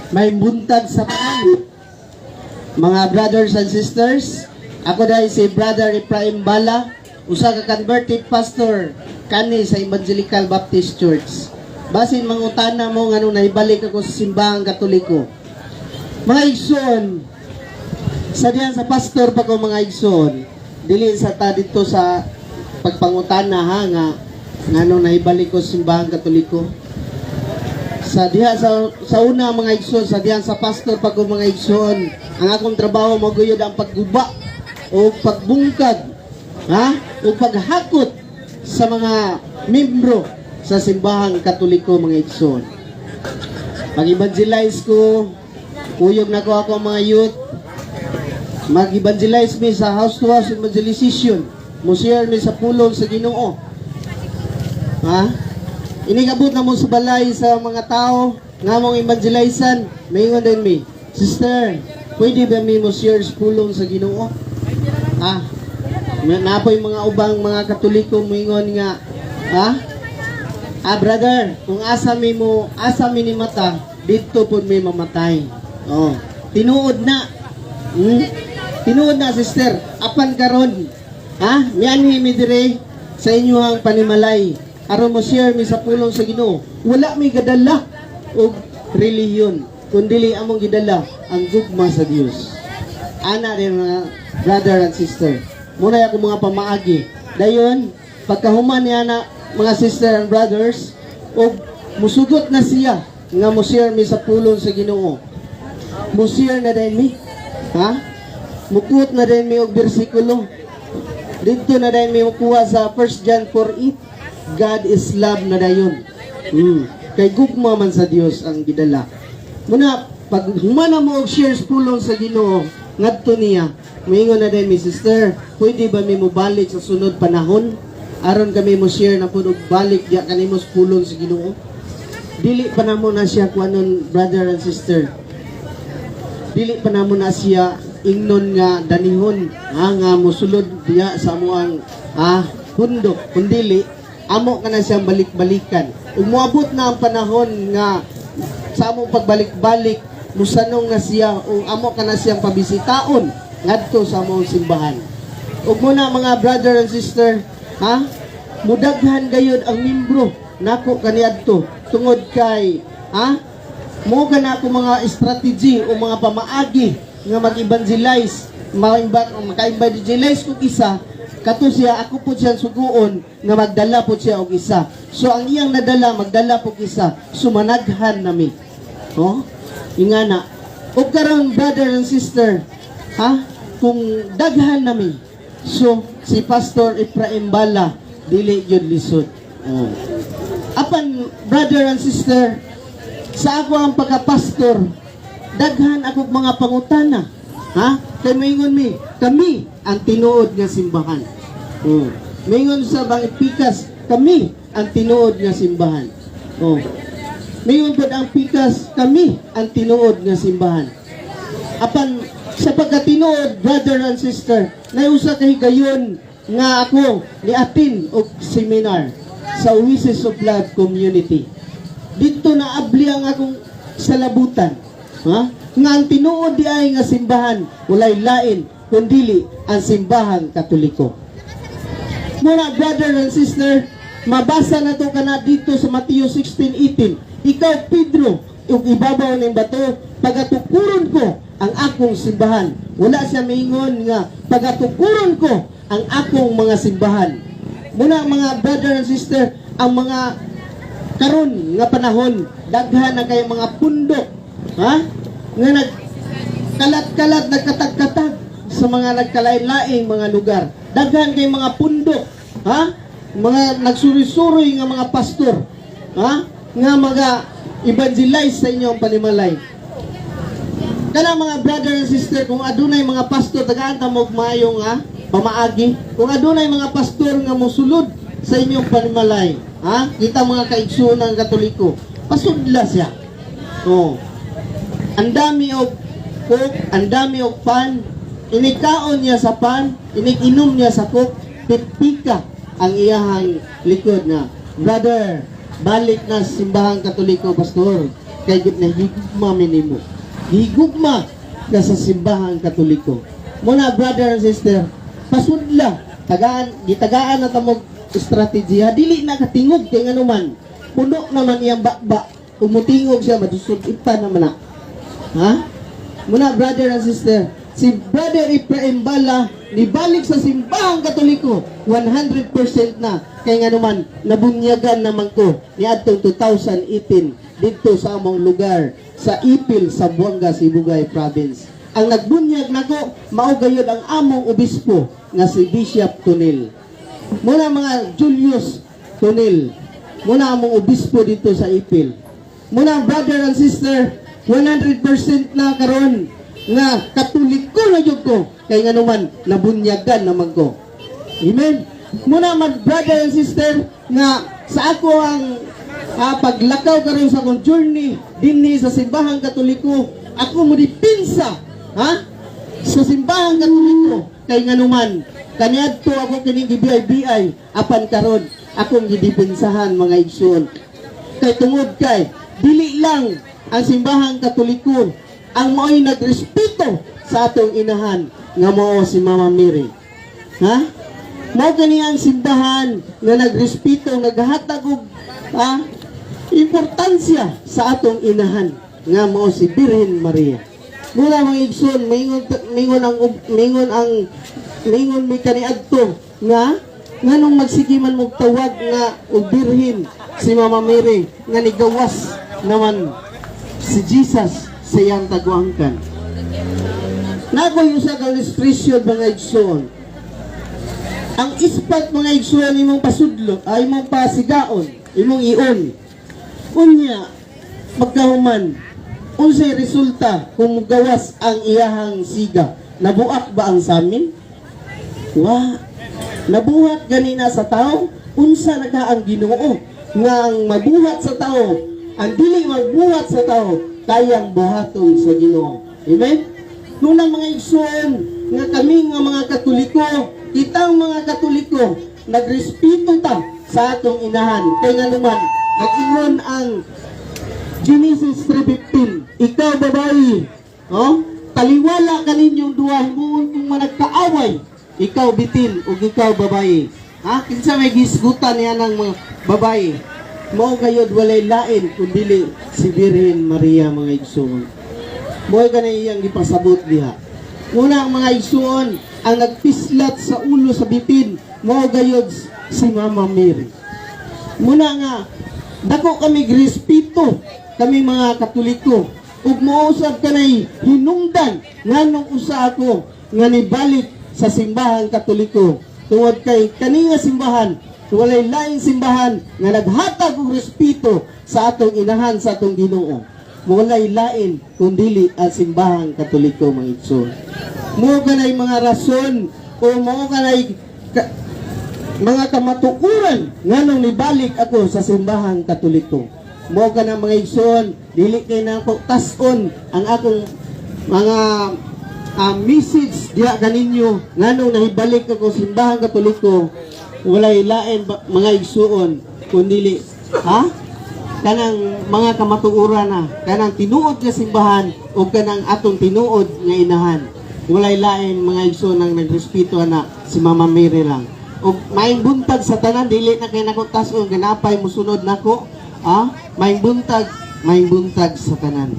Maayong buntag sa tanan, mga brothers and sisters. Ako diay si Brother Ephraim Bala, usa ka converted pastor kani sa Evangelical Baptist Church. Basin mangutana mo nganong naibalik ako sa Simbahang Katoliko. Mga igsoon, sa diyan sa pastor pa ko, mga igsoon, dili sa ta dito sa pagpangutana ha nga nganong naibalik ko sa Simbahang Katoliko. Sa diha sa una, mga igsoon, sa dihan sa pastor pa ko, mga igsoon, ang akong trabaho mao guyod ang pagguba o pagbungkag, ha, o paghakot sa mga membro sa Simbahang Katoliko, mga igsoon. Mag-evangelize ko, kuyog na ko ako ang mga youth, mag-evangelize mi sa house to house evangelization, mo share mi sa pulong sa Ginoo. Ha? Inig-abot na mo sa balay sa mga tao nga mong evangelizan, maingon din mi, "Sister, pwede ba mi mo share sa pulong sa Ginoo?" Ah, napoy mga ubang mga Katoliko moingon nga, "Ha? Ah, brother, kung asa mi mo, asa mi ni mata, dito pud mi mamatay." Oh, tinuod na. Tinuod na, sister. Apan karon, ha? Mianhi mi dire sa inyong panimalay aron mo share mi sa pulong sa Ginoo. Wala mi gadala og relihiyon, kundili among gidala ang gugma sa Dios. Ana din, mga brother and sister. Muna ako mga pamaagi. Dayon, pagkahuman niya na, mga sister and brothers, og musugot na siya nga mo share mi sa pulong sa Ginoo. Mo share na din mi. Ha? Mukut na din mi og bersikulo. Dito na din mi mukuha sa 1 John 4:8. God is love na dayon. Kay gugma man sa Dios ang gidala. Muna, pag humana mo og share sa pulong sa Ginoo, ngadto niya, moingon na din mi, "Sister, pwede ba mi mo balik sa sunod panahon? Aron kami mo share na pud og balik diya kanimo sa pulong sa Ginoo." Dili pa namo na siya kuanon, brother and sister. Dili pa namo na siya ingnon nga danihon, ha, nga mosulod diya sa amoang pundok, kundili amo ka na siyang balik-balikan. Ug moabot na ang panahon nga sa among pagbalik-balik, musanong na siya o amo ka na siyang pabisitaon ngadto sa among simbahan. Ug muna, mga brother and sister, ha, mudaghan gayud ang membro nako kaniadto tungod kay, ha, mo ka na ako mga strategy o mga pamaagi nga mag-evangelize, maka-evangelize kog isa kato siya, ako po siyang suguon nga magdala po siya og isa. So ang iyang nadala, magdala po isa, sumanaghan nami. Oh, ingana. Ug karon, brother and sister, ha, kung daghan nami, so si Pastor Ephraim Bala dili gyud lisod. Oh. Apan, brother and sister, sa ako ang pagkapastor, daghan ako mga pangutana. Ha? Kay moingon mi, "Kami ang tinuod nga simbahan." Oh. Moingon sa bang pikas, "Kami ang tinuod nga simbahan." Oh. Moingon pod ang pikas, "Kami ang tinuod nga simbahan." Apan sa pagkatinuod, brother and sister, nay usa ka higayon nga ako ni-attend og seminar sa Oasis of Love Community. Dito na abli ang akong salabutan. Ha? Nga ang tinuod di ay nga simbahan, walay lain kundili ang Simbahang Katoliko. Muna, brother and sister, mabasa na to kana dito sa Mateo 16:18. "Ikaw Pedro, ug ibabaw ning bato pagatukuron ko ang akong simbahan." Wala siya maingon nga pagatukuron ko ang akong mga simbahan. Muna, mga brother and sister, ang mga karon nga panahon, daghan na kay mga pundok, ha, nga nag kalat-kalat, nagkatag-katag sa mga nagkalain-laing mga lugar. Daghan kay mga pundok, ha, mga nagsuri-suroy nga mga pastor, ha, nga mga evangelize sa inyong panimalay. Kana, mga brother and sister, kung adunay mga pastor, tagaan ta mo og maayong, ha, pamaagi. Kung adunay mga pastor nga mosulod sa inyong panimalay, ha, kita mga kaigsuonan Katoliko, pasudla siya. Oh. Ang dami og Coke, ang dami og pan, inikaon niya sa pan, inikinom niya sa Coke, pitpika ang iyahang likod na, "Brother, balik na sa Simbahang Katoliko, pastor." Kay gud nahigugma mi nimo. Higugma ka sa Simbahang Katoliko. Muna, brother and sister, pasudla, tagaan, gitagaan na tamog estrategiya, dili na katingog kay nganuman. Puno naman iyang bakba. Umutingog siya, madusod ipa naman na. Ha? Muna, brother and sister, si Brother Ephraim Bala nibalik sa Simbahang Katoliko 100% na kay nganuman nabunyagan naman ko niadtong 2018 didto sa among lugar sa Ipil, Zamboanga Sibugay Province. Ang nagbunyag nako mao gayud ang among obispo nga si Bishop Tonil. Muna mga Julius Tonil. Muna among obispo dito sa Ipil. Muna, brother and sister, 100% na karon nga Katoliko na jud ko kay nganuman nabunyagan naman ko. Amen. Muna mag brother and sister nga sa ako ang paglakaw karon sa akong journey dinhi sa Simbahang Katoliko, ako mo dipinsa, ha, sa Simbahang Katoliko kay nganuman kaniadto ako kining gibiyay-biyay, apan karon akong gidipinsahan, mga igsoon, kay tungod kay dili lang ang Simbahang Katoliko ang mao'y nagrespeto sa atong inahan nga mao si Mama Mary. Ha? Mao kani ang simbahan nga nagrespeto, naghatag og importansya sa atong inahan nga mao si Birhen Maria. Mula, mga igsoon, mingon ang mingon mi kaniadto nga nganong magsige man mo tawag nga og birhen si Mama Mary nga nigawas naman si Jesus sa iyang taguangkan. Nakoy usa ka illustration, mga igsoon. Ang ispat, mga igsoon, imong pasudlo, ay imong pasigaon, imong ion. Unya, pagkahuman, unsay resulta kung mugawas ang iyahang siga? Nabuak ba ang samin? Wa. Nabuhat ganina sa tao, unsa na ka ang Ginoo nga ang mabuhat sa tao, ang dili magbuhat sa tao, kayang buhaton sa Ginoo. Amen? Nuna, mga igsoon, nga kami nga mga Katoliko, kitang mga Katoliko, nagrespeto ta sa atong inahan. Kay nganuman, nag-ingon ang Genesis 3:15, "Ikaw babae, oh, taliwala kaninyong duha, himuon kung managkaaway, ikaw bitin ug ikaw babae." Ha? Kinsa may gisgutan niya ng mga babae? Mao gayod walay lain kundili si Birhen Maria, mga igsoon. Mao kanay iyang gipasabot diha. Muna ang mga igsoon, ang nagpislat sa ulo sa bitin, mao gayod si Mama Mary. Muna nga dako kami respeto kami mga Katoliko ug mousab kanay hinungdan nganong usa ako nga nibalik sa Simbahang Katoliko tungod kay kani nga simbahan walay laing simbahan nga naghatag og respeto sa atong inahan sa atong Ginoo. Walay lain kundili ang Simbahang Katoliko, mga igsoon. Mo kanay mga rason o mo kanay mga kamatuoran nganong nibalik ako sa Simbahang Katoliko. Mo ka na, mga igsoon, dili kay na ako tas-on ang akong mga message diha kaninyo nganong nahibalik ako sa Simbahang Katoliko. Walay lain ba, mga igsuon, kundili ha kanang mga kamatuoran na kanang tinuod nga simbahan o kanang atong tinuod nga inahan. Walay lain, mga igsoon, ang nagrespeto na si Mama Mary lang. Ug maayong buntag sa tanan. Dili na kay nako tas-on, ganapay musunod nako. Ah, maayong buntag, maayong buntag sa tanan.